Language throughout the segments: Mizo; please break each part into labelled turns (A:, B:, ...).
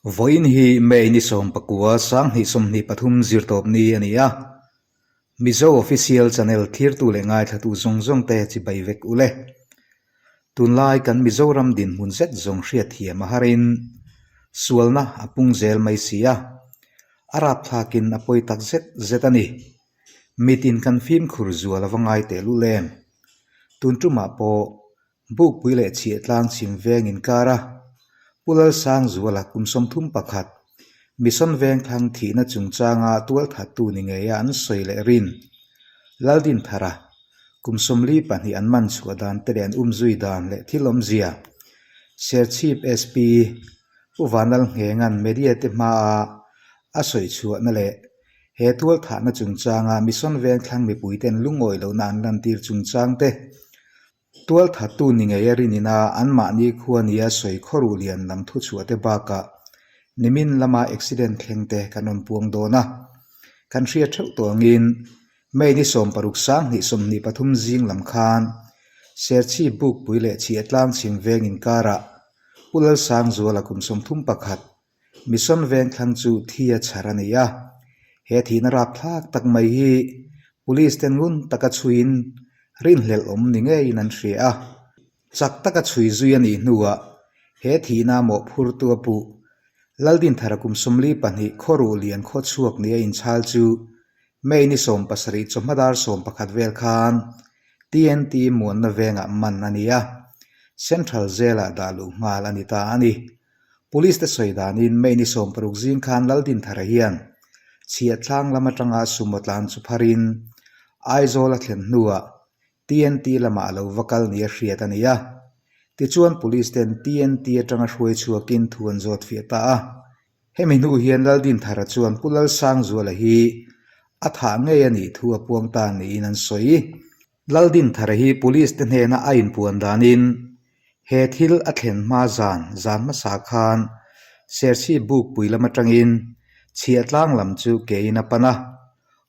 A: Vawiin hi May ni 19 2023 zirtawpni a ni a, Mizo Official Channel thlirtu leh ngaithlatu zawng zawng te chibai vek u le. Tunlai kan Mizoram dinhmun zet zawng hriatthiam a harin sualna a pung zel mai si a, a rapthlakin a pawi tak zet zet a ni. Mitin kan fimkhur zual a va ngai tehlul em? Tun tumah pawh Bukpui leh Chhiahtlang chhim veng inkar a, Pu Lalsangzuala kum 31, Mission Vengthlang thihna chungchanga tualthattu ni ngeia an sawi leh rin Laldinthara kum 42 an man chhuah dan te leh an umzui dan leh thil awmzia Serchhip SP Pu Vanlalnghenga'n media te hmaa a sawi chhuahna leh He tualthahna chungchanga Mission Vengthlang mipuiten lungawi lohna an lantir chungchang te, tualthattu ni ngei a rinina anmahni khua nia sawi khawruh lian lam thuchhuah te bakah nimin lama accident thleng te kan rawn puang dawn a. Kan hriat theuh tawh angin May ni 16 2023 zing lam khan Serchhip Bukpui leh Chhiahtlang chhim veng inkarah Pu Lalsangzuala kum 31 Mission Vengthlang chu thi a chhar a ni a, he thihna rapthlak tak mai hi Police te ngun taka chhuiin rinhlelh awm ni ngeiin an hria a. Chak taka chhui zui a nih hnuah he thihna mawhphurtu a puh Laldinthara kum 42 khawruh lian khaw chhuak nia inchhal chu May ni 17 chawhma dar 11 vel khan TNT muanna vengah man a ni a, Central Jail-ah dah luh nghal a ni ta a ni. Police te sawi danin May ni 16 zing khan Laldinthara hian Chhiahtlang lam atanga sumo tlan chu pharin Aizawl a thlen hnuah TNT lamah a lo va kal nia hriat a ni a. Tichuan Police ten TNT atanga hruai chhuakin thu an zawt fiah ta a. Hemi hnu hian Laldinthara chuan Pu Lalsangzuala hi a thah ngei a nih thu a puang ta niin an sawi. Laldinthara hi Police te hnena a inpuan danin he thil a thlen hma zan zan hmasa khan Serchhip Bukpui lam atangin Chhiahtlang lam chu kein a pan a,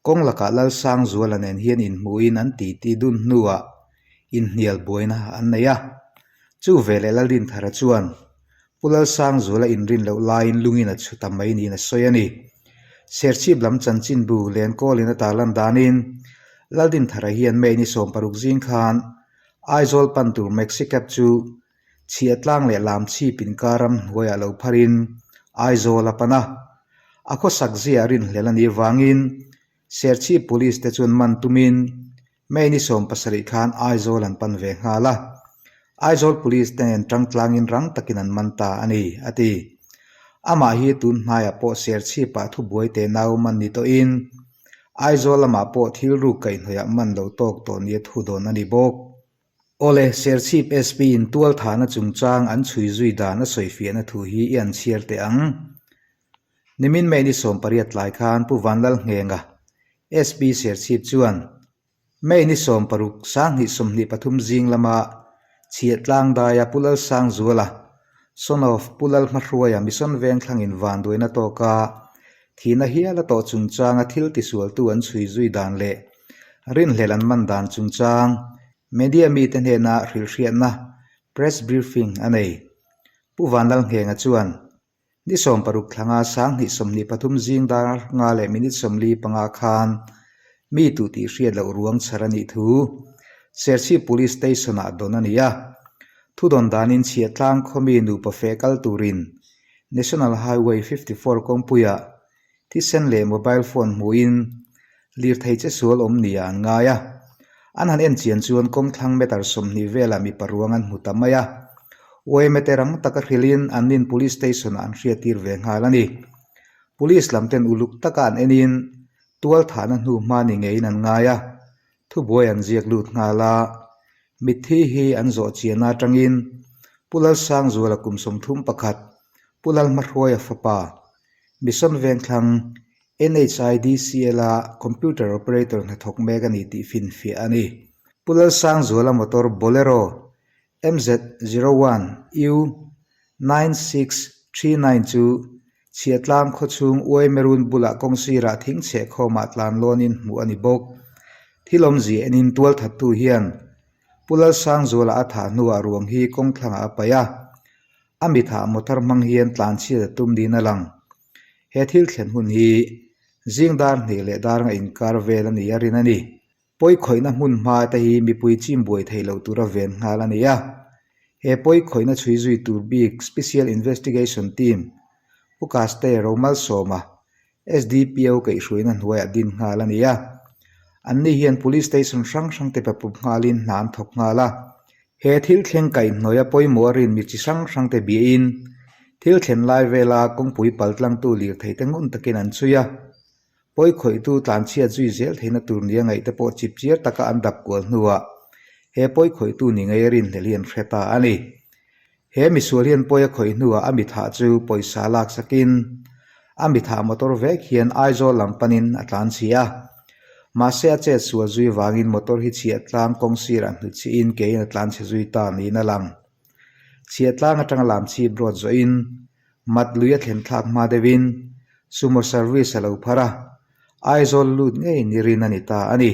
A: kawng lakah Lalsangzuala nen hian inhmuhin an titi dun hnuah inhnial buaina an nei a. Chu veleh Laldinthara chuan Pu Lalsangzuala inrin loh laiin lungin a chhu ta mai niin a sawi a ni. Serchhip lam chanchinbu Lenkawlin a tarlan danin Laldinthara hian May ni 16 zing khan Aizawl pan tur Maxi Cab chu Chhiahtlang leh Lamchhip inkar ram hnuaiah lo pharin Aizawl a pan a. A khawsak ziah rinhlel a nih vangin Serchhip Police te chuan man tumin May ni 17 khan Aizawl an pan ve nghal a, Aizawl Police te nen tangtlangin rang takin an man ta a ni, a ti. Amah hi tun hnaiah pawh Serchhipah thubuai te nau man ni tawhin Aizawl lamah pawh thil ruk kaihhnawihah man lo tawk tawh nia thu dawn a ni bawk. Awle, Serchhip SP in tualthahna chungchang an chhui zui dan a sawifiahna thu hi i an chhiar teh ang. Nimin May ni 18 tlai khan Pu Vanlalnghenga, SP Serchhip chuan May ni 16 2023 zing lama Chhiahtlang daia Pu Lalsangzuala, son of Pu Lalhmahruaia Mission Vengthlangin vanduaina tawka thihna hial a tawh chungchanga thil tisualtu an chhui zui dan leh rinhlelh an man dan chungchang media mite hnena hrilhhriatna press briefing a nei. Pu Vanlalnghenga chuan Ni 16 thlanga 2023 zing dar nga leh minute 45 khan mi tu tih hriat loh ruang chhar a nih thu Serchhip Police Station-ah dawn a ni a. Thudawn danin Chhiahtlang khawmi nupa feh kal turin National Highway 54 kawngpuiah Thisen leh mobile phone hmuhin lirthei che sual awm nia an ngai a. An han en chian chuan kawngthlang meter 20 velah mipa ruang an hmu ta mai a. Uaime te rang taka hrilhin an nin police station ah an hriattir ve nghal a ni. Police lam ten uluk taka an enin tual thahna hnu hma ni ngeiin an ngai a. Thubuai an ziak lut nghal a. Mitthi hi an zawh chianna atangin Pu Lalsangzuala kum 31, Pu Lalhmahruaia fapa, Mission Vengthlang, NHIDCL-a Computer Operator hnathawk mek a ni tih finfiah a ni. Pu Lalsangzuala motor Bolero MZ zero one U 9639 chu Chhiahtlang khawchhung Uai Merun bulah kawng sirah thing chheh khawmah tlan lawnin hmuh a ni bawk. Thil awmzia enin tualthattu hian Pu Lalsangzuala a thah hnuah ruang hi kawngthlangah a paih a. A mithah motor hmang hian tlanchhiat a tum niin a lang. He thil thlen hun hi zing dar hnih leh dar nga inkar vel a ni a rin a ni. Pawi khawihna hmun hma te hi mipui chim buai theih loh tura ven nghal a ni a. He pawi khawihna chhui zui tur bik Special Investigation Team Pu Kaste Romalsawma SDPO kaihhruaina hnuaiah din nghal a ni a. Anni hian Police Station hrang hrang te papup nghalin hna an thawk nghal a. He thil thleng kaihhnawih a pawimawh a rin mi chi hrang hrang te biahin thil thlen lai vela kawngpui paltlangtu lirthei te ngun takin an chhui a. Pawikhawihtu tlanchhiat zui zel theihna tur nia ngaih te pawh chip chiar taka an dap kual hnuah he pawikhawihtu ni ngei a rinhlelh hi an hre ta a ni. He misual hian pawi a khawih hnuah a mithah chu pawisa lak sakin a mithah motor vek hian Aizawl lam panin a tlan chhi a. Mahse a chet sual zui vangin motor hi chhiah tlang kawng sirah hnutchhihin kein a tlan chhe zui ta niin a lang. Chhiah tlang atanga lam chhip rawt zawhin mat lui a thlen thlak hma deuhin Sumo service a lo phar a, Aizawl lut ngei ni rin a ni ta a ni.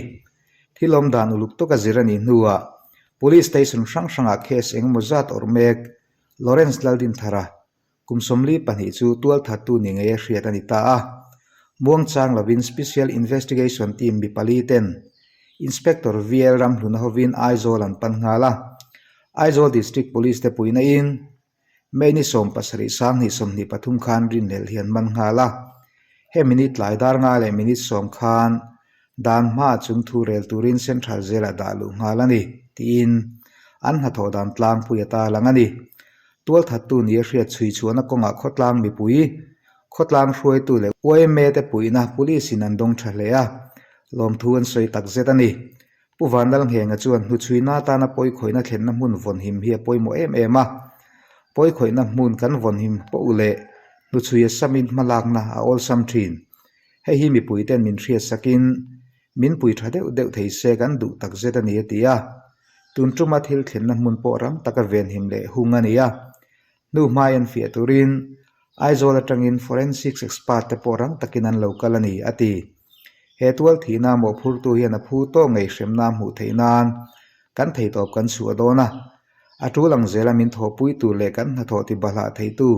A: Thil awm dan uluk tawka zir a nih hnuah Police Station hrang hrangah case engemaw zat awrh mek Lawrence Laldinthara kum 42 chu tualthattu ni ngei a hriat a ni ta a. Muangchang lovin Special Investigation Team mi pali ten Inspector VL Ramhluna hovin Aizawl an pan nghal a. Aizawl District Police te puihna in May ni 17 2023 khan rinhlelh hi an man nghal a. Hemi ni tlai dar nga leh minute sawm khan dan hmaah chung thu rel turin Central Jail-ah dah luh nghal a ni, tiin an hnathawh dan tlangpui a tarlang a ni. Tualthattu nia hriat chhui chhuahna kawngah khawtlang mipui, khawtlang hruaitu leh YMA te puihna Police-in an dawng tha hle a, lawmthu an sawi takzet a ni. Pu Vanlalnghenga chuan hnuchhuina atana pawikhawihna thlenna hmun vawnhim hi a pawimawh em em a. Pawikhawihna hmun kan vawnhim poh leh hnuchhui a samin hmalakna a awlsam thin. Hei hi mipuiten min hriatsakin min pui tha deuh deuh thei se kan duh takzet a ni a ti a. Tun tuma thil thlenna hmun pawh rang taka venhim leh hung a ni a. Hnu hmai an fiah turin Aizawl atangin forensics expert te pawh rang takin an lo kal a ni, a ti. He tual thihna mawhphurtu hian a phu tawk ngei hremna a hmuh theih nan kan theitawp kan chhuah dawn a. A tul ang zela min thawhpui tur leh kan hnathawh ti bahlah theitu,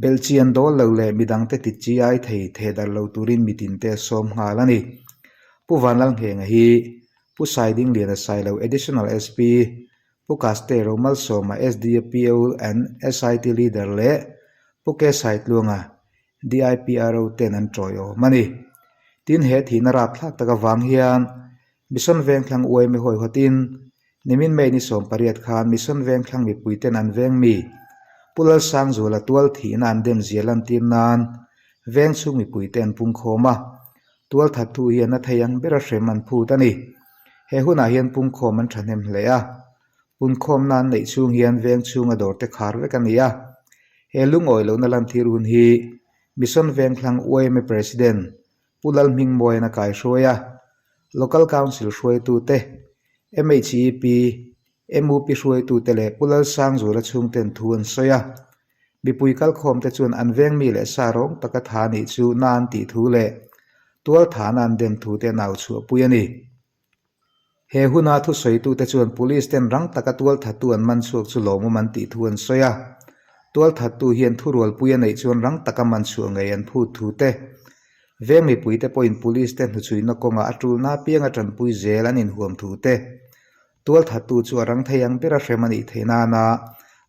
A: belhchian dawl lo leh midangte ti chi ai thei thehdarh lo turin mitinte a sawm nghal a ni. Pu Vanlalnghenga hi Pu Saidingliana Sailo Additional SP, Pu Kaste Romalsawma SDPO and SIT Leader leh Pu K Saitluanga DIPRO ten an tawiawm a ni. Tin he thihna rapthlak tak avang hian Mission Vengthlang uaime hawihawtin nimin May ni 18 khan Mission Vengthlang mipui ten an veng mi Pu Lalsangzuala tual thihna an dem zia lantir nan veng chhung mipui te an pungkhawm a, tualthattu hian a thei ang bera hrem an phut a ni. He hunah hian pungkhawm an thahnem hle a, punkhawmna an neih chhung hian veng chhunga dawr te khar vek a ni a. He lungawi lohna lantir hun hi Mission Vengthlang yma President Pu Lalhmingmawian a kaihruai a, Local Council hruaitute, MHEP, MUP hruaitute leh Pu Lalsangzuala chhungten thu an sawi a. Mipui kalkhawmte chuan an veng mi leh sa rawng taka tha nih chu na an tih thu leh tual thahna an dem thu te an au chhuahpui a ni. He huna thusawitute chuan Police ten rang taka tual thattu an man chhuak chu lawmawm an tih thu an sawi a. Tual thattu hian thurualpui a neih chuan rang taka man chhuah ngei an phut thu te, veng mipuite pawhin Police te hnuchhuina kawngah a tulna apianga tanpui zel an inhuam thu te, Tualthattu chu a rang thei ang bera hrem a nih theih nana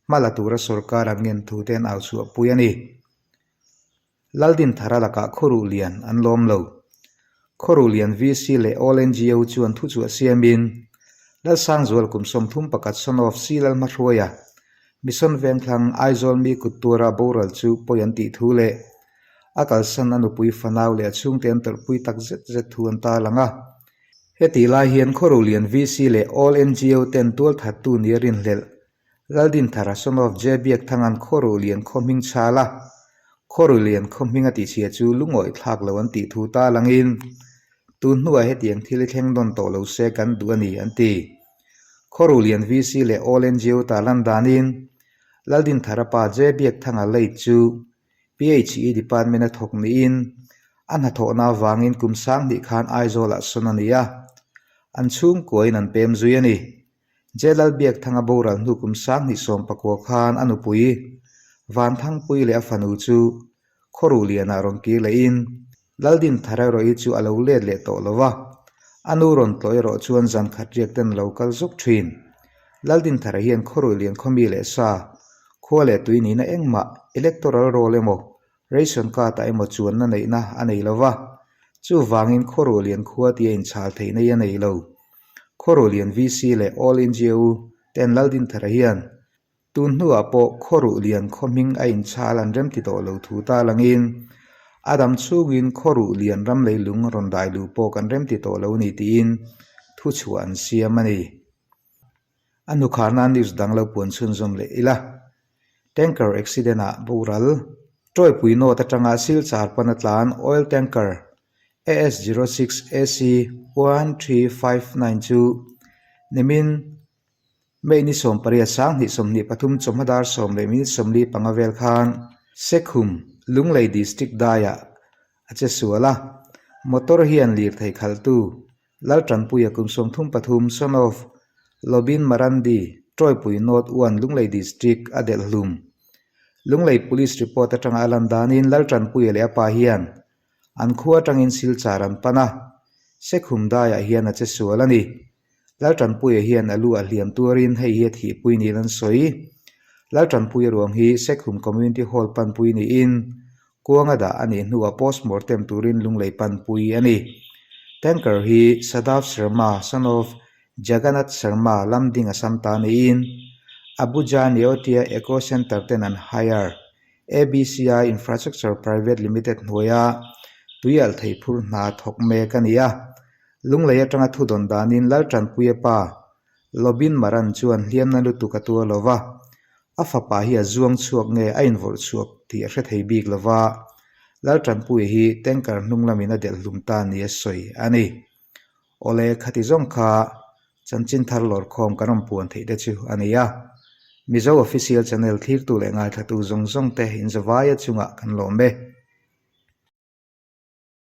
A: hma la tura sorkar an ngen thu te an au chhuahpui a ni. Laldinthara lakah Khawruh Lian an lawm lo. Khawruh Lian VC leh All NGO chuan thuchhuah siamin Lalsangzual kum 31 son of C Lalhmahruaia, Mission Vengthlang, Aizawl mi kut tuara boral chu pawi an tih thu leh a kalsan a nupui fanau leh a chhungte an tawrhpui tak zet zet thu an tarlang a. Hetih lai hian Khawruhlian VC leh All NGO ten tualthattu nia rinhlelh Laldinthara son of J Biakthanga'n Khawruhlian khaw hming chhal a, Khawruhlian khaw hming a tihchhia chu lungawih thlak lo an tih thu ta langin tun hnuah hetiang thil i thleng nawn tawh lo se kan duh a ni an ti. Khawruhlian VC leh All NGO ta lan danin Laldinthara pa J Biakthanga late chu PHE Department a thawk niin a hnathawhna avangin kum 2000 khan Aizawlah sawn a ni a, an chhungkuain an pem zui a ni. J Lalbiakthanga boral hnu kum 2019 khan a nupui. Vanthangpuii leh a fanu chu Khawruhlianah rawn kir lehin Laldinthar erawh hi chu a lo let leh tawh lo va, a nu rawn tlawh erawh chuan zan khat riak ten a lo kal zuk thin. Laldinthara hian Khawruhlian khawmi leh sa, khua leh tui nihna engmah, electoral roll emaw, ration card ah emaw chuanna neihna a nei lo va, chuvangin Khawruhlian khua tia inchhal theihna hi a nei lo. Khawruhlian VC leh All India U ten Laldinthara hian Tun hnuah pawh khawruh lian khaw hming a inchhal an remti tawh lo thu ta langin a dam chhungin khawruh lian ram leilung rawn dai luh pawh kan remti tawh lo ni tiin thuchhuah an siam a ni. A hnukharna news dang lo puan chhunzawm leh ila. Tanker accident ah boral Tawipui North atanga Silchar pana tlan oil tanker AS06 AC 1359 chu nimin May ni 18 2023 chawhma dar 10:45 vel khan Sekhum, Lunglei District daiah a che sual a, motor hian lirthei khalhtu Laltanpuia kum 33 son of Lobin Marandi, Tawipui North 1 Lunglei District a delh hlum. Lunglei Police report atanga a lan danin Laltanpuia leh a pa hian an khua atangin Silchar an pan a, Sekhum daiah hian a che sual a ni. Laltanpuia hian a lu a hliam tuarin hei hi a thihpui niin an sawi. Laltanpuia ruang hi Sekhum Community Hall panpui niin kuanga dah a nih hnuah postmortem turin Lunglei panpui a ni. Tanker hi Sadaf Sharma, son of Jagannath Sharma, Lamding Assam ta niin Abuja Neotia Eco Centre ten an hire. ABCI Infrastructure Private Limited hnuaia tuialhthei phur hna thawk mek a ni a. Lunglei atanga thu dawn danin Laltanpuia pa Lobin Maran chuan hliamna lutuk a tuar lo va, a fapa hi a zuang chhuak nge a invawrh chhuak tih a hre thei bik lo va, Laltanpuia hi tanker hnung lamin a delh hlum ta ni a sawi a ni. Awle, khati zawng kha chanchin thar lawrkhawm kan rawn puan theih te chu a ni a. Mizo Official Channel thlirtu leh ngaithlatu zawng zawng te inzavaia chungah kan lawm e.